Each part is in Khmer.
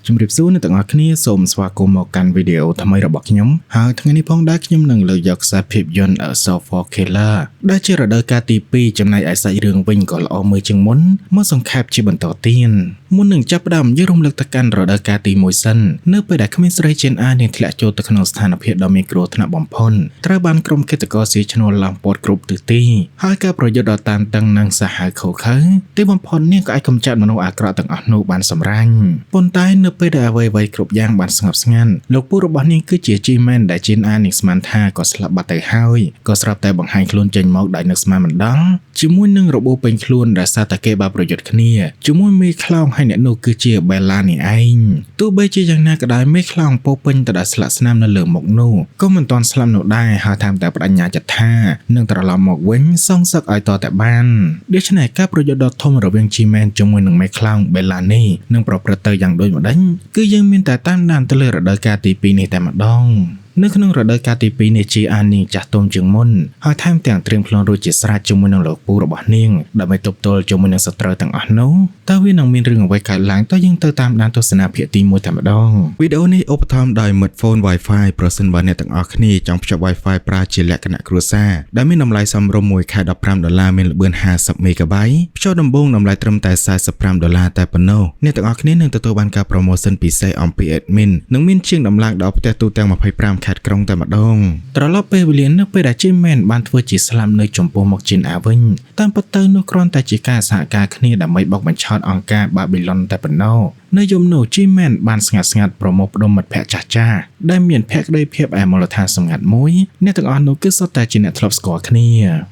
ជំរាបសួរអ្នកទាំងអស់គ្នាសូមស្វាគមន៍មកកាន់វីដេអូថ្មីរបស់ខ្ញុំហើយថ្ងៃនេះផងដែរខ្ញុំនឹងលើកយកខ្សែភាពយន្ត A Soul for Killer ដែលជារដូវកាលទី2ចំណែកឯសាច់រឿងវិញក៏ល្អមើលជាងមុនមកសង្ខេបជាបន្តទៀតមុននឹងចាប់ផ្ដើមយើងរំលឹកទៅកាន់រដូវកាលទី1សិននៅពេលដែលក្មេងស្រីជេនអានាងធ្លាក់ចូលទៅក្នុងស្ថានភាពដ៏មានគ្រោះថ្នាក់បំផុតត្រូវបានក្រុមឃាតករស៊ីឈ្នួលឡោមព័ទ្ធគ្រប់ទិសទីហើយការប្រយុទ្ធដ៏តានតឹងនិងសាហាវឃោរឃៅទីបំផុតនាងក៏អាចកម្ចាត់មនុស្សអាក្រក់ទាំងអស់នោះបានសម្រេចប៉ុន្តែនៅពេលដែលអ្វីៗគ្រប់យ៉ាងបានស្ងប់ស្ងាត់លោកពូរបស់នាងគឺជា G-Man ដែលជេនអានាងស្មានថាក៏ស្លាប់បាត់ទៅហើយក៏ស្រាប់តែបង្ហាញខ្លួនចេញមកដោយនឹកស្មានមិនដល់ជាមួយនឹងរបួសពេញខ្លួនដែលសារតែគេបានប្រយុទ្ធគ្នាជាមួយមេខ្លោងហើយអ្នកនោះគឺជាបេឡានេះឯងទោះបីជាយ៉ាងណាក៏ដោយមេខ្លោងពោពេញទៅដោយស្លាកស្នាមនៅលើមុខនោះក៏មិនទាន់ស្លាប់នោះដែរហើយថែមតែបដិញ្ញាចិត្តថានឹងត្រឡប់មកវិញសងសឹកឲ្យតតែបានដូច្នេះការប្រយុទ្ធដ៏ធំរវាង G-Man ជាមួយនឹងមេខ្លោងបេឡានេះនឹងប្រព្រឹត្តទៅយ៉ាងដូចម្ដេចគឺយើងមានតែតាមដានទៅលើរដូវកាលទី2នេះតែម្ដងនៅក្នុងរដូវកាលទី2នេះជាអានាងចាស់ទុំជាងមុនហើយថែមទាំងត្រៀមខ្លួនរួចជាស្រេចជាមួយនឹងលោកពូរបស់នាងដើម្បីទប់ទល់ជាមួយនឹងសត្រូវទាំងអស់នោះតើវានឹងមានរឿងអ្វីកើតឡើងតើយើងទៅតាមដានទស្សនាភាគទី1តែម្ដងវីដេអូនេះឧបត្ថម្ភដោយមិត្ត Phone Wi-Fi ប្រសិនបើអ្នកទាំងអស់គ្នាចង់ភ្ជាប់ Wi-Fi ប្រើជាលក្ខណៈគ្រួសារដែលមានតម្លៃសមរម្យមួយខែ15ដុល្លារមានល្បឿន50 MB ភ្ជាប់ដំបូងតម្លៃត្រឹមតែ45ដុល្លារតែប៉ុណ្ណោះអ្នកទាំងអស់គ្នានឹងទទួលបានការ promotion ពិសេសអំពី admin និងមានជាងដំឡើងដល់ផ្ទះទូទាំង25ខេត្តក្រុងតែម្ដងត្រឡប់ពេលវេលានៅពេលដែល G-Man បានធ្វើជាស្លាប់នៅចំពោះមុខជិនអាវិញតាមពិតទៅនោះគ្រាន់តែជាការសហការគ្នាដើម្បីបោកបញ្ឆោតអង្គការបាប៊ីឡុនតែប៉ុណ្ណោះនៅយំនោះ G-Man បានស្ងាត់ស្ងាត់ប្រមូលផ្ដុំមិត្តភ័ក្តិចាស់ចាស់ដែលមានភក្តីភាពឯមូលដ្ឋានសម្ងាត់មួយអ្នកទាំងអស់នោះគឺសុទ្ធតែជាអ្នកធ្លាប់ស្គាល់គ្ន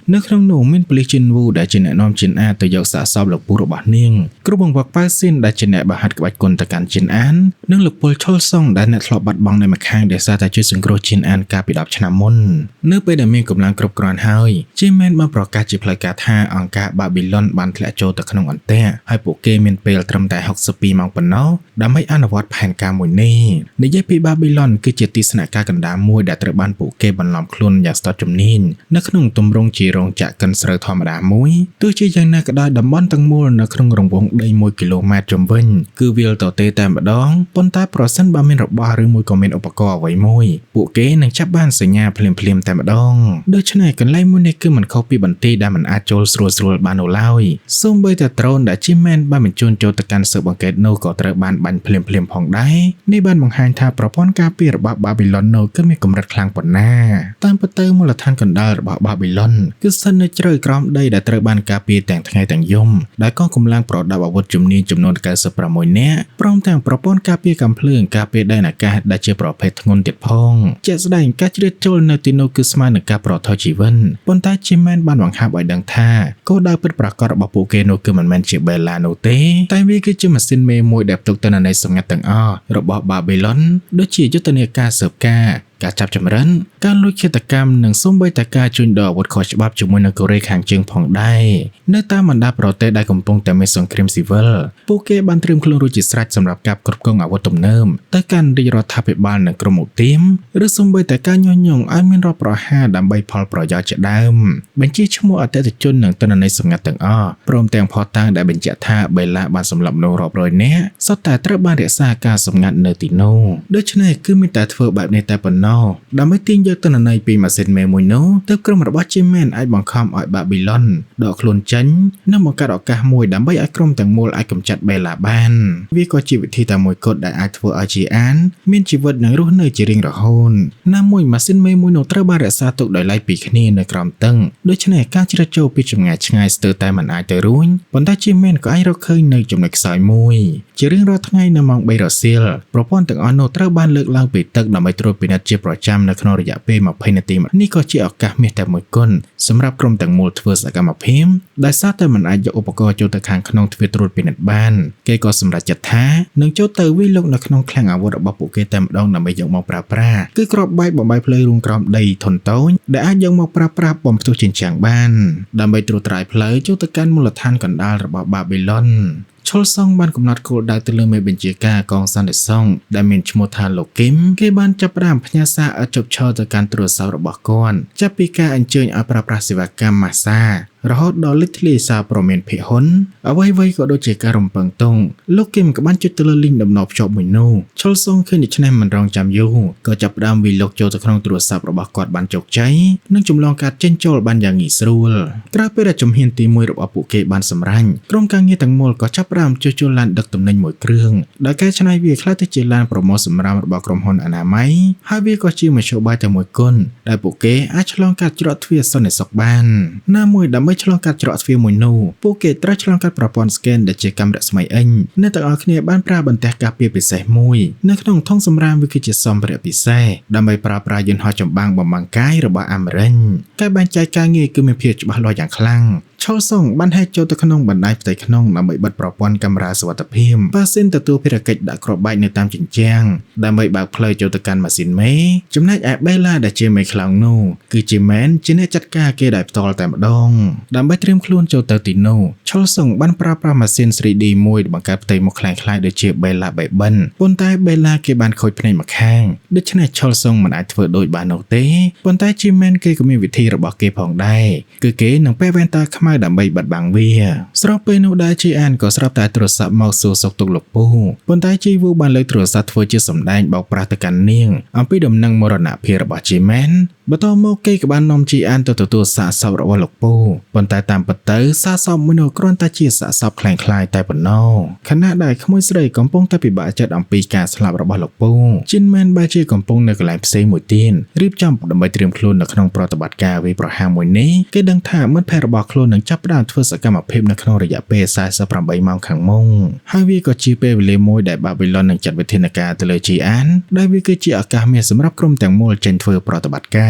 ានៅក្នុងនោះមានប៉ូលីសជិនវូដែលជាអ្នកនាំជិនអាទៅយកសាកសពលោកពូរបស់នាងគ្រូបង្វឹកប៉ៅស៊ីនដែលជាអ្នកបង្ហាត់ក្បាច់គុណទៅកាន់ជិនអាននិងលោកពលឈុលសុងដែលអ្នកធ្លាប់បាត់បង់នៅម្ខាងដោយសារតែជួយសង្គ្រោះជិនអានកាលពី10ឆ្នាំមុននៅពេលដែលមានកម្លាំងគ្រប់គ្រាន់ហើយជីមែនបានប្រកាសជាផ្លូវការថាអង្គការបាប៊ីឡុនបានធ្លាក់ចូលទៅក្នុងអន្ទាក់ហើយពួកគេមានពេលត្រឹមតែ62ម៉ោងប៉ុណ្ណោះដើម្បីអនុវត្តផែនការមួយនេះនិយាយពីបាប៊ីឡុនគឺជាទីស្នាក់ការកណ្ដាលមួយដែលត្រូវបានពួកគេបន្លំខ្លួនយ៉ាងស្ទាត់ជំនាញនៅក្នុងទម្រង់ជារោងចក្រកិនស្រូវធម្មតាមួយទោះជាយ៉ាងណាក៏ដោយតំបន់ទាំងមូលនៅក្នុងរង្វង់ដី1គីឡូម៉ែត្រជុំវិញគឺវាលទទេតែម្ដងប៉ុន្តែប្រសិនបើមានរបស់ឬមួយក៏មានឧបករណ៍អ្វីមួយពួកគេនឹងចាប់បានសញ្ញាភ្លាមៗតែម្ដងដូច្នេះកន្លែងមួយនេះគឺមិនខុសពីបន្ទាយដែលមិនអាចចូលស្រួលៗបាននោះឡើយសូម្បីតែដ្រូនដែល G-Man បានបញ្ជូនចូលទៅកាន់ស៊ើបអង្កេតនោះក៏ត្រូវបានបាញ់ភ្លាមៗផងដែរនេះបានបង្ហាញថាប្រព័ន្ធការពាររបស់បាប៊ីឡុននោះគឺមានកម្រិតខ្លាំងប៉ុណ្ណាតាមពិតទៅមូលដ្ឋានកណ្ដាលរបស់បាប៊ីឡុនគឺស្ថិតនៅជ្រៅក្រោមដីដែលត្រូវបានការពារទាំងថ្ងៃទាំងយំដោយកងកម្លាំងប្រដាប់អាវុធជំនាញចំនួន96នាក់ព្រមទាំងប្រព័ន្ធការពារកាំភ្លើងការពារដែនអាកាសដែលជាប្រភេទធ្ងន់ទៀតផងជាក់ស្ដែងការជ្រៀតចូលនៅទីនោះគឺស្មើនឹងការប្រថុយជីវិតប៉ុន្តែ G-Man បានបង្ហាប់ឲ្យដឹងថាគោលដៅពិតប្រាកដរបស់ពួកគេនោះគឺមិនមែនជាបេឡានោះទេតែវាគឺជាម៉ាស៊ីនមេមួយដែលផ្ទុកទិន្នន័យសម្ងាត់ទាំងអស់របស់បាប៊ីឡុនដូចជាយុទ្ធនាការស៊ើបការការចាប់ចម្រិនការលួចឃាតកម្មនិងសូម្បីតែការជួញដូរអាវុធខុសច្បាប់ជាមួយនឹងកូរ៉េខាងជើងផងដែរនៅតាមបណ្ដាប្រទេសដែលកំពុងតែមានសង្គ្រាមស៊ីវិលពួកគេបានត្រៀមខ្លួនរួចជាស្រេចសម្រាប់ការគ្រប់គ្រងអាវុធទំនើបទៅកាន់រាជរដ្ឋាភិបាលនិងក្រុមឧទាមឬសូម្បីតែការញុះញង់ឲ្យមានរដ្ឋប្រហារដើម្បីផលប្រយោជន៍ជាដើមបញ្ជាឈ្មោះអតិថិជននិងទិន្នន័យសម្ងាត់ទាំងអស់ព្រមទាំងភស្តុតាងដែលបញ្ជាក់ថាបេឡាបានសម្លាប់មនុស្សរាប់រយនាក់សុទ្ធតែត្រូវបានរក្សាការសម្ងាត់នៅទីនោះដូច្នេះគឺមានតែធ្វើបែបនេះតែប៉ុណ្ណោះដើម្បីទាញយកទិន្នន័យពីម៉ាស៊ីនមេមួយនោះទើបក្រុមរបស់ G-Man អាចបង្ខំឲ្យបាប៊ីឡុនដកខ្លួនចេញនិងបង្កើតឱកាសមួយដើម្បីឲ្យក្រុមទាំងមូលអាចកម្ចាត់បេឡាបានវាក៏ជាវិធីតែមួយគត់ដែលអាចធ្វើឲ្យជាអានមានជីវិតនិងរស់នៅជារៀងរហូតណាមួយម៉ាស៊ីនមេមួយនោះត្រូវបានរក្សាទុកដោយឡែកពីគ្នានៅក្រោមតឹងដូច្នេះការជ្រៀតចូលពីចម្ងាយឆ្ងាយស្ទើរតែមិនអាចទៅរួចប៉ុន្តែ G-Man ក៏អាចរកឃើញនៅចំណុចខ្សោយមួយជារៀងរាល់ថ្ងៃនៅម៉ោង3រសៀលប្រព័ន្ធទាំងអស់នោះត្រូវបានលើកឡើងពីទឹកដើម្បីត្រួតពិនិត្យជាប្រចាំនៅក្នុងរយៈពេល20នាទីនេះក៏ជាឱកាសមាសតែមួយគត់សម្រាប់ក្រុមទាំងមូលធ្វើសកម្មភាពដោយសារតែមិនអាចយកឧបករណ៍ចូលទៅខាងក្នុងទ្វារត្រួតពិនិត្យបានគេក៏សម្រេចចិត្តថានឹងចូលទៅវាយលុកនៅក្នុងឃ្លាំងអាវុធរបស់ពួកគេតែម្ដងដើម្បីយកមកប្រើប្រាស់គឺគ្រាប់បែកបំបីផ្លូវរូងក្រោមដីធុនតូចដែលអាចយកមកប្រើប្រាស់បំផ្ទុះជញ្ជាំងបានដើម្បីត្រួតត្រាយផ្លូវចូលទៅកាន់មូលដ្ឋានកណ្ដាលរបស់បាប៊ីឡុនឈុលសុងបានកំណត់គោលដៅទៅលើមេបញ្ជាការកងសន្តិសុខដែលមានឈ្មោះថាលោកគឹមគេបានចាប់ផ្ដើមផ្ញើសារឲ្យជប់ឈរទៅកាន់ទូរស័ព្ទរបស់គាត់ចាប់ពីការអញ្ជើញឲ្យប្រើប្រាស់សេវាកម្មម៉ាស្សា រហូតដល់លេចធ្លាយសារព័ត៌មានភាគហ៊ុនអ្វីៗក៏ដូចជាការរំពឹងទុកលោកគឹមក៏បានចុចទៅលើលីងតំណភ្ជាប់មួយនោះឈុលសុងឃើញដូច្នេះមិនរងចាំយូរក៏ចាប់ផ្ដើមវាយលុកចូលទៅក្នុងទូរស័ព្ទរបស់គាត់បានជោគជ័យនិងចម្លងការចេញចូលបានយ៉ាងងាយស្រួលក្រោយពេលដែលជំហានទី1របស់ពួកគេបានសម្រេចក្រុមការងារទាំងមូលក៏ចាប់ផ្ដើមជួសជុលឡានដឹកទំនិញមួយគ្រឿងដោយកែច្នៃវាក្លាយទៅជាឡានប្រមូលសំរាមរបស់ក្រុមហ៊ុនអនាម័យហើយវាក៏ជាមធ្យោបាយតែមួយគត់ដែលពួកគេអាចឆ្លងកាត់ច្រកទ្វារសន្តិសុខបានណាមួយដើម្បីឆ្លងកាត់ច្រកទ្វារមួយនោះពួកគេត្រូវឆ្លងកាត់ប្រព័ន្ធ scan ដែលជាកាំរស្មីអិញអ្នកទាំងអស់គ្នាបានប្រើបន្ទះការពារពិសេសមួយនៅក្នុងធុងសំរាមវាគឺជាសម្ភារៈពិសេសដើម្បីប្រើប្រាស់យន្តហោះចម្បាំងបំបាំងកាយរបស់អាមេរិកការបែងចែកការងារគឺមានភាពច្បាស់លាស់យ៉ាងខ្លាំងឈុលសុងបានហែកចូលទៅក្នុងបណ្ដាញផ្ទៃក្នុងដើម្បីបិទប្រព័ន្ធកាមេរ៉ាសុវត្ថិភាពប៉ាស៊ីនទទួលភារកិច្ចដាក់គ្រាប់បែកនៅតាមជញ្ជាំងដើម្បីបើកផ្លូវចូលទៅកាន់ម៉ាស៊ីនមេចំណែកឯបេឡាដែលជាមេខ្លោងនោះគឺជាមែនជាអ្នកចាត់ការគេដោយផ្ទាល់តែម្ដងដើម្បីត្រៀមខ្លួនចូលទៅទីនោះឈុលសុងបានប្រើប្រាស់ម៉ាស៊ីន 3D មួយបង្កើតផ្ទៃមុខក្លែងៗដូចជាបេឡាបេបិនប៉ុន្តែបេឡាគេបានខូចភ្នែកម្ខាងដូច្នេះឈុលសុងមិនអាចធ្វើដូចបាននោះទេប៉ុន្តែជាមែនគេក៏មានវិធីរបស់គេផងដែរគឺគេនឹងពាក់វ៉ែនតាខ្មៅដើម្បីបិទបាំងវាស្របពេលនោះដែរជីអានក៏ស្រាប់តែទូរស័ព្ទមកសួរសុខទុក្ខលោកពូប៉ុន្តែជីវូបានលើកទូរស័ព្ទធ្វើជាសម្ដែងបោកប្រាស់ទៅកាន់នាងអំពីដំណឹងមរណភាពរបស់ជីមែនបន្តមកគេក៏បាននាំជីអានទៅទទួលសាកសពរបស់លោកពូប៉ុន្តែតាមពិតទៅសាកសពមួយនោះគ្រាន់តែជាសាកសពក្លែងក្លាយតែប៉ុណ្ណោះខណៈដែលក្មួយស្រីកំពុងតែពិបាកចិត្តអំពីការស្លាប់របស់លោកពូជីនមែនបែរជាកំពុងនៅកន្លែងផ្សេងមួយទៀតរៀបចំដើម្បីត្រៀមខ្លួននៅក្នុងប្រតិបត្តិការវាយប្រហារមួយនេះគេដឹងថាមិត្តភក្តិរបស់ខ្លួននឹងចាប់ផ្ដើមធ្វើសកម្មភាពនៅក្នុងរយៈពេល48ម៉ោងខាងមុខហើយវាក៏ជាពេលវេលាមួយដែលបាប៊ីឡុននឹងចាត់វិធានការទៅលើជីអានដែលវាគឺជាឱកាសមាសសម្រាប់ក្រុមទាំងមូលចេញធ្វើប្រតិបត្តិកា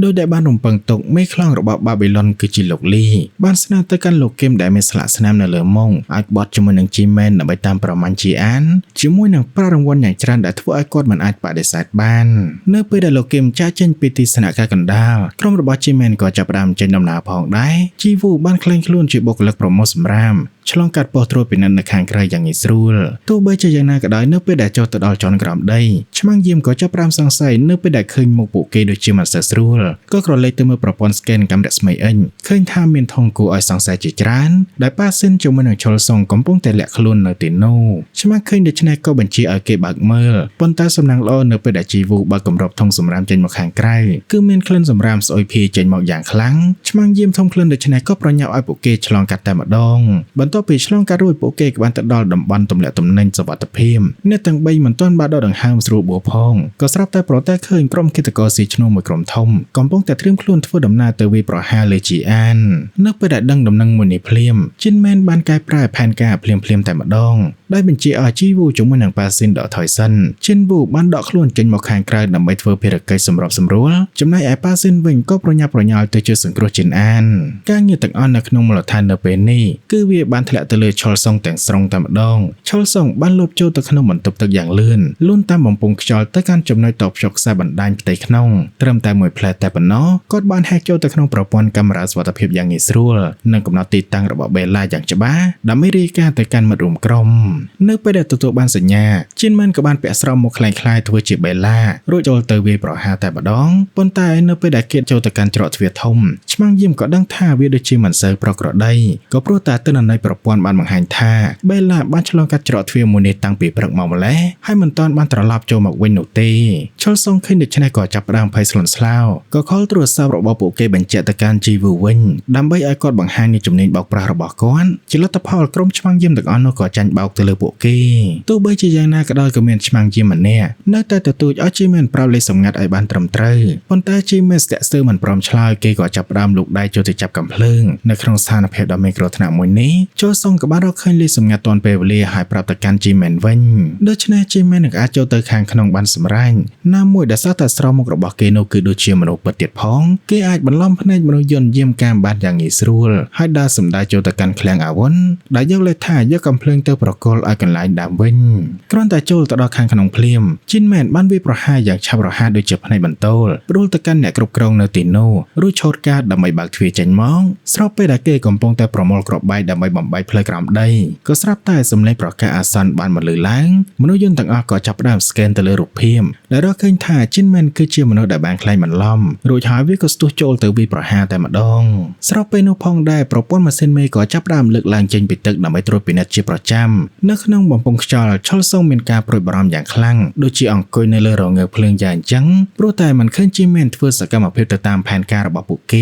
រដោយដែលបានរំពឹងទុកមេខ្លោងរបស់បាប៊ីឡុនគឺជាលោកលីបានស្នើទៅកាន់លោកគឹមដែលមានស្លាកស្នាមនៅលើមុខឲ្យក្បត់ជាមួយនឹងជីមែនដើម្បីតាមប្រមាញ់ជីអានជាមួយនឹងប្រាក់រង្វាន់យ៉ាងច្រើនដែលធ្វើឲ្យគាត់មិនអាចបដិសេធបាននៅពេលដែលលោកគឹមចាកចេញពីទីស្នាក់ការកណ្ដាលក្រុមរបស់ជីមែនក៏ចាប់ផ្ដើមចេញដំណើរផងដែរជីវូបានក្លែងខ្លួនជាបុគ្គលិកប្រមូលសម្រាមឆ្លងកាត់ប៉ុស្តិ៍ត្រួតពិនិត្យនៅខាងក្រៅយ៉ាងងាយស្រួលទោះបីជាយ៉ាងណាក៏ដោយនៅពេលដែលចុះទៅដល់ចនក្រោមដីឆ្មាំងយាមក៏ចាប់ផ្ដើមសង្ស័យនៅពេលដែលឃើញមុខពួកគេដូចជាមិនសូវស្រួលក៏ក្រឡេកទៅមើលប្រព័ន្ធ scan កាំរស្មីអិញឃើញថាមានធុងគួរឲ្យសង្ស័យជាច្រើនដែលប៉ាស៊ីនជាមួយនឹងឈុលសុងកំពុងតែលាក់ខ្លួននៅទីនោះឆ្មាំងឃើញដូច្នេះក៏បញ្ជាឲ្យគេបើកមើលប៉ុន្តែសំណាងល្អនៅពេលដែលជីវូបើកគម្របធុងសម្រាមចេញមកខាងក្រៅគឺមានក្លិនសម្រាមស្អុយភាយចេញមកយ៉ាងខ្លាំងឆ្មាំងយាមធំក្លិនដូច្នេះក៏ប្រញាប់ឲ្យពួកគេឆ្លងកាត់តែម្ដងបន្ទាប់ពីឆ្លងកាត់រួចពួកគេក៏បានទៅដល់តំបន់ទម្លាក់ទំនិញសុវត្ថិភាពអ្នកទាំង3មិនទាន់បានដកដង្ហើមស្រួលបួផងក៏ស្រាប់តែប្រទះឃើញក្រុមឃាតករស៊ីឈ្នួលមួយក្រុមធំកំពុងតែត្រៀមខ្លួនធ្វើដំណើរទៅវាយប្រហារលើជីអាននៅពេលដែលដឹងដំណឹងមួយនេះភ្លាមជីនមែនបានកែប្រែផែនការភ្លាមៗតែម្ដងដោយបញ្ជាឲ្យជីវូជាមួយនឹងប៉ាស៊ីនដកថយសិនជីនវូបានដកខ្លួនចេញមកខាងក្រៅដើម្បីធ្វើភារកិច្ចសម្របសម្រួលចំណែកឯប៉ាស៊ីនវិញក៏ប្រញាប់ប្រញាល់ទៅជួយសង្គ្រោះជីនអានការងារទាំងអស់នៅក្នុងមូលដ្ឋាននៅពេលនេះគឺវាបានធ្លាក់ទៅលើឈុលសុងទាំងស្រុងតែម្ដងឈុលសុងបានលបចូលទៅក្នុងបន្ទប់ទឹកយ៉ាងលឿនលូនតាមបំពង់ខ្យល់ទៅកាន់ចំណុចតភ្ជាប់ខ្សែបណ្ដាញផ្ទៃក្នុងត្រឹមតែមួយផ្លែតែប៉ុណ្ណោះគាត់បានហែកចូលទៅក្នុងប្រព័ន្ធកាមេរ៉ាសុវត្ថិភាពយ៉ាងងាយស្រួលនិងកំណត់ទីតាំងរបស់បេឡាយ៉ាងច្បាស់ដើម្បីរាយការណ៍ទៅកាន់មិត្តរួមក្រុមនៅពេលដែលទទួលបានសញ្ញាជីនមែនក៏បានពាក់ស្រោមមកក្លែងក្លាយធ្វើជាបេឡារួចចូលទៅវាយប្រហារតែម្ដងប៉ុន្តែនៅពេលដែលគេចូលទៅកាន់ច្រកទ្វារធំឆ្មាំងយាមក៏ដឹងថាវាដូចជាមិនសូវប្រក្រតីក៏ព្រោះតែទិន្នន័យប្រព័ន្ធបានបង្ហាញថាបេឡាបានឆ្លងកាត់ច្រកទ្វារមួយនេះតាំងពីព្រឹកមកម្ល៉េះហើយមិនទាន់បានត្រឡប់ចូលមកវិញនោះទេឈុលសុងឃើញដូច្នេះក៏ចាប់ផ្ដើមភ័យស្លន់ស្លោក៏ខលទូរស័ព្ទរបស់ពួកគេបញ្ជាក់ទៅកាន់ជីវូវិញដើម្បីឲ្យគាត់បង្ហាញនូវជំនាញបោកប្រាស់របស់គាត់ជាលទ្ធផលក្រុមឆ្មាំងយាមទាំងអស់នោះក៏ចាញ់បោកទៅលើពួកគេទោះបីជាយ៉ាងណាក៏ដោយក៏មានឆ្មាំងយាមម្នាក់នៅតែទទូចឲ្យជីមែនប្រាប់លេខសម្ងាត់ឲ្យបានត្រឹមត្រូវប៉ុន្តែជីមែនស្ទាក់ស្ទើរមិនព្រមឆ្លើយគេក៏ចាប់ផ្ដើមលូកដៃចូលទៅចាប់កាំភ្លើងនៅក្នុងស្ថានភាពដ៏មានគ្រោះថ្នាក់មួយនេះចូលសុងក៏បានរកឃើញលេខសម្ងាត់ទាន់ពេលវេលាហើយប្រាប់ទៅកាន់ជីមែនវិញដូច្នេះជីមែននឹងអាចចូលទៅខាងក្នុងបានសម្រេចណាមួយដែលសារតែស្រោមមុខរបស់គេនោះគឺដូចជាមនុស្សពិតទៀតផងគេអាចបន្លំភ្នែកមនុស្សយន្តយាមកាមបានយ៉ាងងាយស្រួលហើយដើរសម្ដៅចូលទៅកាន់ឃ្លាំងអាវុធដែលយកលេខថាយកកាំភ្លើងទៅប្រគល់ឲ្យកន្លែងដើមវិញគ្រាន់តែចូលទៅដល់ខាងក្នុងភ្លាមជីនមែនបានវាយប្រហារយ៉ាងឆាប់រហ័សដូចជាភ្នែកបន្ទោលព្រួលទៅកាន់អ្នកគ្រប់គ្រងនៅទីនោះរួចឆូតកាតដើម្បីបើកទ្វារចេញមកស្របពេលដែលគេកំពុងតែប្រមូលគ្រាប់បែកដើម្បីបំបែកផ្លូវក្រោមដីក៏ស្រាប់តែសំឡេងប្រកាសអាសន្នបានបន្លឺឡើងមនុស្សយន្តទាំងអស់ក៏ចាប់ផ្ដើម scan ទៅលើរូបភាព ដែលរកឃើញថា Jinman គឺជាមនុស្សដែលបានក្លែងបន្លំរួចហើយវាក៏ស្ទុះចូលទៅវាយប្រហារតែម្ដងស្របពេលនោះផងដែរប្រព័ន្ធម៉ាស៊ីនមេក៏ចាប់ផ្ដើមលើកឡើងចេញពីទឹកដើម្បីត្រួតពិនិត្យជាប្រចាំនៅក្នុងបំពង់ខ្យល់ឆុលសុងមានការព្រួយបារម្ភយ៉ាងខ្លាំងដូចជាអង្គុយនៅលើរងើភ្លើងយ៉ាងអញ្ចឹងព្រោះតែមិនឃើញ Jimin ធ្វើសកម្មភាពទៅតាមផែនការរបស់ពួកគេ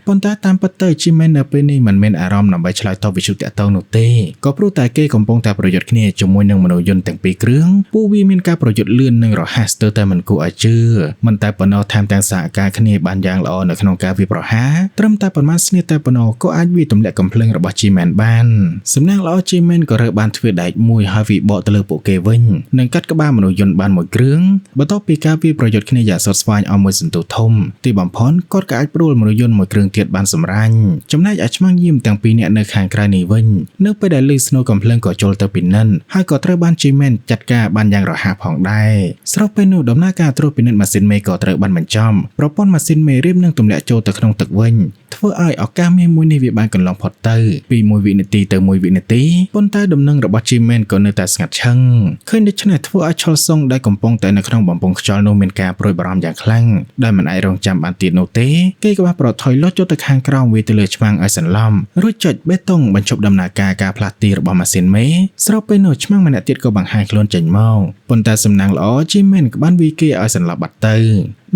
ប៉ុន្តែតាមពិតទៅ Jimin នៅពេលនេះមិនមានអារម្មណ៍ដើម្បីឆ្លើយតបវិទ្យុតាក់ទងនោះទេក៏ព្រោះតែគេកំពុងតែប្រយុទ្ធគ្នាជាមួយនឹងមនុស្សយន្តទាំងពីរគ្រឿងពួកវាមានការប្រយុទ្ធលឿននិងរហ័សស្ទើរតែមិនគួរឲ្យជឿមិនតែប៉ុណ្ណោះថែមទាំងសហការគ្នាបានយ៉ាងល្អនៅក្នុងការវាយប្រហារត្រឹមតែប៉ុន្មានស្នៀតតែប៉ុណ្ណោះក៏អាចវាយទម្លាក់កំភ្លើងរបស់ Jimin បានសំណាងល្អ Jimin ក៏រើបានទ្វារដែកមួយហើយវាបកទៅលើពួកគេវិញនិងកាត់ក្បាលមនុស្សយន្តបានមួយគ្រឿងបន្ទាប់ពីការវាយប្រយុទ្ធគ្នាយ៉ាងស្វិតស្វាញអស់មួយសន្ទុះធំទីបំផុតគាត់ក៏អាចព្រួលមនុស្សយន្តមួយគ្រឿងទៀតបានសម្រាញ់ចំណែកឯឆ្មាំងយាមទាំងពីរនាក់នៅខាងក្រៅនេះវិញនៅពេលដែលលឺស្នូកំភ្លើងក៏ចូលទៅពិនិត្យហើយក៏ត្រូវបាន Jimin ចាត់ការបានយ៉ាងរហ័សផងដែរស្របពេលនោះដំណើរការត្រួតពិនិត្យម៉ាស៊ីនមេក៏ត្រូវបានបញ្ចប់ប្រព័ន្ធម៉ាស៊ីនមេរៀបនឹងទម្លាក់ចូលទៅក្នុងទឹកវិញធ្វើឲ្យឱកាសមាសមួយនេះវាបានកន្លងផុតទៅពី1វិនាទីទៅ1វិនាទីប៉ុន្តែដំណឹងរបស់ Jimin ក៏នៅតែស្ងាត់ឈឹងឃើញដូច្នេះធ្វើឲ្យឆុលសុងដែលកំពុងតែនៅក្នុងបំពង់ខ្យល់នោះមានការព្រួយបារម្ភយ៉ាងខ្លាំងដែលមិនអាចរងចាំបានទៀតនោះទេគេក៏បានប្រថុយលុះចូលទៅខាងក្រោមវាទៅលើឆ្មាំងឲ្យសន្លំរួចចុចបេតុងបញ្ឈប់ដំណើរការការផ្លាស់ទីរបស់ម៉ាស៊ីនមេស្របពេលនោះឆ្មាំងម្នាក់ទៀតក៏បង្ហាញខ្លួនចេញមកប៉ុន្តែសំណាងល្អ Jimin ក៏បានវាយគេឲ្យសន្លប់បាត់ទ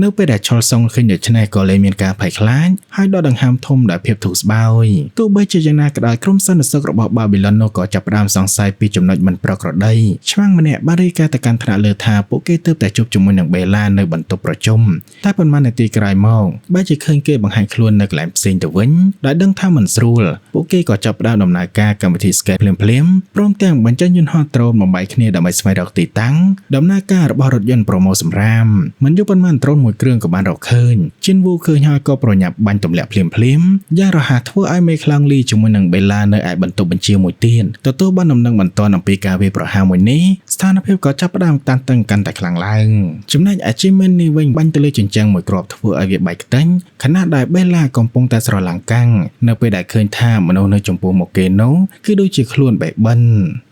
ៅនៅពេលដែលឆុលសុងឃើញដូច្នេះក៏លែងមានការភ័យខ្លាចហើយដកដង្ហើមធំដោយភាពធូរស្បើយទោះបីជាយ៉ាងណាក៏ដោយក្រុមសន្តិសុខរបស់បាប៊ីឡុននោះក៏ចាប់ផ្ដើមសង្ស័យពីចំណុចមិនប្រក្រតីឆ្មាំងម្នាក់បានរាយការណ៍ទៅកាន់ថ្នាក់លើថាពួកគេទើបតែជួបជាមួយនឹងបេឡានៅបន្ទប់ប្រជុំតែប៉ុន្មាននាទីក្រោយមកបែរជាឃើញគេបង្ហាញខ្លួននៅកន្លែងផ្សេងទៅវិញដោយដឹងថាមិនស្រួលពួកគេក៏ចាប់ផ្ដើមដំណើរការកម្មវិធី scan ភ្លាមៗព្រមទាំងបញ្ចេញយន្តហោះដ្រូនបំបីគ្នាដើម្បីស្វែងរកទីតាំងដំណើរការរបស់រថយន្តប្រមូលសម្រាមមិនយូរប៉ុន្មានដ្រូនមួយគ្រឿងក៏បានរកឃើញជីនវូឃើញហើយក៏ប្រញាប់បាញ់ទម្លាក់ភ្លាមភ្លាមយ៉ាងរហ័សធ្វើឲ្យមេខ្លោងលីជាមួយនឹងបេឡានៅឯបន្ទប់បញ្ជាមួយទៀតទទួលបានដំណឹងបន្ទាន់អំពីការវាយប្រហារមួយនេះស្ថានភាពក៏ចាប់ផ្ដើមតានតឹងកាន់តែខ្លាំងឡើងចំណែកអាជីមិននេះវិញបាញ់ទៅលើជញ្ជាំងមួយគ្រាប់ធ្វើឲ្យវាបែកខ្ទេចខណៈដែលបេឡាកំពុងតែស្រឡាំងកាំងនៅពេលដែលឃើញថាមនុស្សនៅចំពោះមុខគេនោះគឺដូចជាខ្លួនបេបិន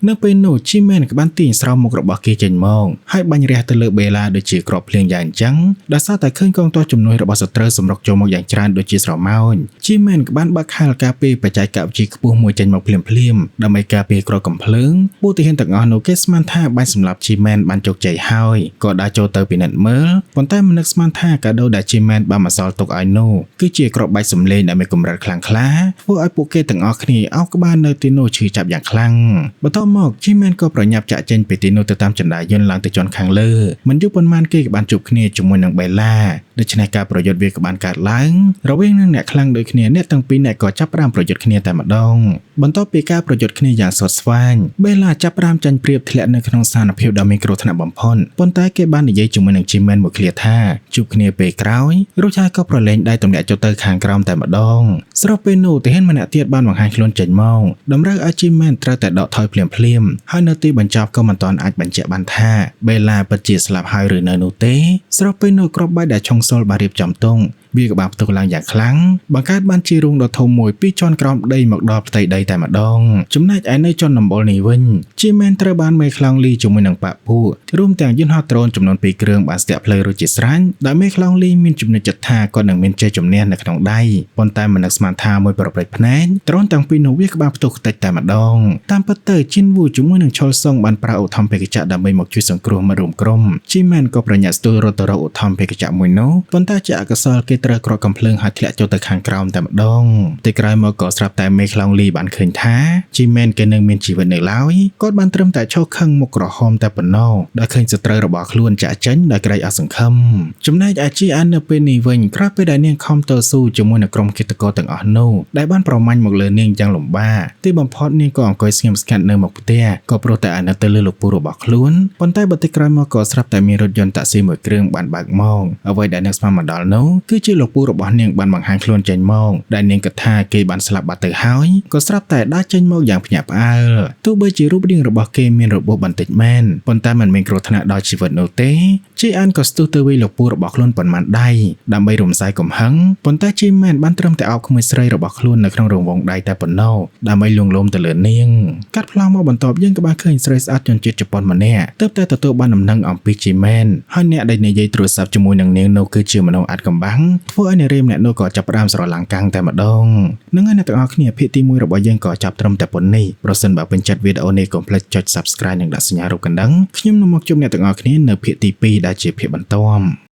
នៅពេលនោះជីមែនក៏បានទាញស្រោមមុខរបស់គេចេញមកហើយបាញ់រះទៅលើបេឡាដូចជាគ្រាប់ភ្លៀងយ៉ាងអញ្ចឹងដោយសារតែឃើញកងទ័ពជំនួយរបស់សត្រូវសម្រុកចូលមកយ៉ាងច្រើនដូចជាស្រមោចជីមែនក៏បានបើកខែលការពារបច្ចេកវិទ្យាខ្ពស់មួយចេញមកភ្លាមភ្លាមដើម្បីការពារគ្រាប់កំភ្លើងពួកទាហានទាំងអស់នោះគេស្មានថាបាញ់សម្លាប់ជីមែនបានជោគជ័យហើយក៏ដើរចូលទៅពិនិត្យមើលប៉ុន្តែមិននឹកស្មានថាកាដូដែលជីមែនបានមកសល់ទុកឲ្យនោះគឺជាគ្រាប់បែកសំឡេងដែលមានកម្រិតខ្លាំងក្លាធ្វើឲ្យពួកគេទាំងអស់គ្នាអោបក្បាលនៅទីនោះឈឺចាប់យ៉ាងខ្លាំងបន្ទាប់មកជីមែនក៏ប្រញាប់ចាក់ចេញពីទីនោះទៅតាមជណ្ដើរយន្តឡើងទៅជាន់ខាងលើមិនយូរប៉ុន្មានគេក៏បានជួបគ្នាជាមួយនឹងបេឡាដូច្នេះការប្រយុទ្ធវាក៏បានកើតឡើងរវាងនឹងអ្នកខ្លាំងដូចគ្នាអ្នកទាំងពីរអ្នកក៏ចាប់ផ្ដើមប្រយុទ្ធគ្នាតែម្ដងបន្ទាប់ពីការប្រយុទ្ធគ្នាយ៉ាងស្វិតស្វាញបេឡាចាប់ផ្ដើមចាញ់ប្រៀបធ្លាក់នៅក្នុងស្ថានភាពដ៏មានគ្រោះថ្នាក់បំផុតប៉ុន្តែគេបាននិយាយជាមួយនឹងជីមែនមួយឃ្លាថាជួបគ្នាពេលក្រោយរួចហើយក៏ប្រឡែងដៃទម្លាក់ចុះទៅខាងក្រោមតែម្ដងស្របពេលនោះទាហានម្នាក់ទៀតបានបង្ហាញខ្លួនចេញមកតម្រូវឲ្យជីមែនត្រូវតែដកថយភ្លាមៗហើយនៅទីបញ្ចប់ក៏មិនទាន់អាចបញ្ជាក់បានថាបេឡាពិតជាស្លាប់ហើយឬនៅនោះទេស្របពេលនោះគ្រាប់បែកដែលឆុងសុលបានរៀបចំទុកវាក៏បានផ្ទុះឡើងយ៉ាងខ្លាំងបង្កើតបានជារូងដ៏ធំមួយពីជាន់ក្រោមដីមកដល់ផ្ទៃដីតែម្ដងចំណែកឯនៅជាន់ដំបូលនេះវិញជីមែនត្រូវបានមេខ្លោងលីជាមួយនឹងប៉ពួករួមទាំងយន្តហោះដ្រូនចំនួន2គ្រឿងបានស្ទាក់ផ្លូវរួចជាស្រេចដោយមេខ្លោងលីមានជំនឿចិត្តថាគាត់នឹងមានជ័យជំនះនៅក្នុងដៃប៉ុន្តែមិននឹកស្មានថាមួយប្រព្រឹត្តភ្នែកដ្រូនទាំងពីរនោះវាក៏បានផ្ទុះខ្ទេចតែម្ដងតាមពិតទៅជីនវូជាមួយនឹងឆុលសុងបានប្រើឧទ្ធម្ភាគចក្រដើម្បីមកជួយសង្គ្រោះមិត្តរួមក្រុមជីមែនក៏ប្រញាប់ស្ទួយរត់ទៅរកឧទ្ធម្ភាគចក្រមួយនោះប៉ុន្តែជាអកុសលគេត្រូវគ្រាប់កំភ្លើងហើយធ្លាក់ចូលទៅខាងក្រោមតែម្ដងទីក្រោយមកក៏ស្រាប់តែមេខ្លោងលីបានឃើញថាជីមែនគេនឹងមានជីវិតនៅឡើយគាត់បានត្រឹមតែឈរខឹងមុខក្រហមតែប៉ុណ្ណោះដោយឃើញសត្រូវរបស់ខ្លួនចាក់ចេញដោយក្រែងអស់សង្ឃឹមចំណែកឯជីអាននៅពេលនេះវិញក្រោយពេលដែលនាងខំតស៊ូជាមួយនឹងក្រុមឃាតករទាំងអស់នោះដែលបានប្រមាញ់មកលើនាងយ៉ាងលំបាកទីបំផុតនាងក៏អង្គុយស្ងៀមស្ងាត់នៅមុខផ្ទះក៏ព្រោះតែអាណិតទៅលើលោកពូរបស់ខ្លួនប៉ុន្តែបើទីក្រោយមកក៏ស្រាប់តែមានរថយន្តតាក់ស៊ីមួយគ្រឿងបានបើកមកអ្វីដែលនាងស្មានមកដល់នោះគឺជាលោកពូរបស់នាងបានបង្ហាញខ្លួនចេញមកដែលនាងគិតថាគេបានស្លាប់បាត់ទៅហើយក៏ស្រាប់តែដើរចេញមកយ៉ាងភ្ញាក់ផ្អើលទោះបីជារូបរាងរបស់គេមានរបួសបន្តិចមែនប៉ុន្តែមិនមានគ្រោះថ្នាក់ដល់ជីវិតនោះទេ ជីអានក៏ស្ទុះទៅវាយលោកពូរបស់ខ្លួនប៉ុន្មានដៃដើម្បីរំសាយកំហឹងប៉ុន្តែជីមែនបានត្រឹមតែអោបក្មួយស្រីរបស់ខ្លួននៅក្នុងរង្វង់ដៃតែប៉ុណ្ណោះដើម្បីលួងលោមទៅលើនាងកាត់ប្លង់មកបន្ទាប់យើងក៏បានឃើញស្រីស្អាតជនជាតិជប៉ុនម្នាក់ទើបតែទទួលបានដំណឹងអំពីជីមែនហើយអ្នកដែលនិយាយទូរស័ព្ទជាមួយនឹងនាងនោះគឺជាមនុស្សអាចកំបាំងធ្វើឲ្យនារីម្នាក់នោះក៏ចាប់ផ្ដើមស្រឡាំងកាំងតែម្ដងនឹងហើយអ្នកទាំងអស់គ្នាភាគទី1របស់យើងក៏ចាប់ត្រឹមតែប៉ុណ្នេះប្រសិនបើពេញចិត្តវីដេអូនេះកុំភ្លេចចុច Subscribe និងដាក់សញ្ញារូបកណ្ដឹងខ្ញុំនឹងមកជួបអ្នកទាំងអស់គ្នានៅភាគទី2ដែលជាភាគបន្ទាប់។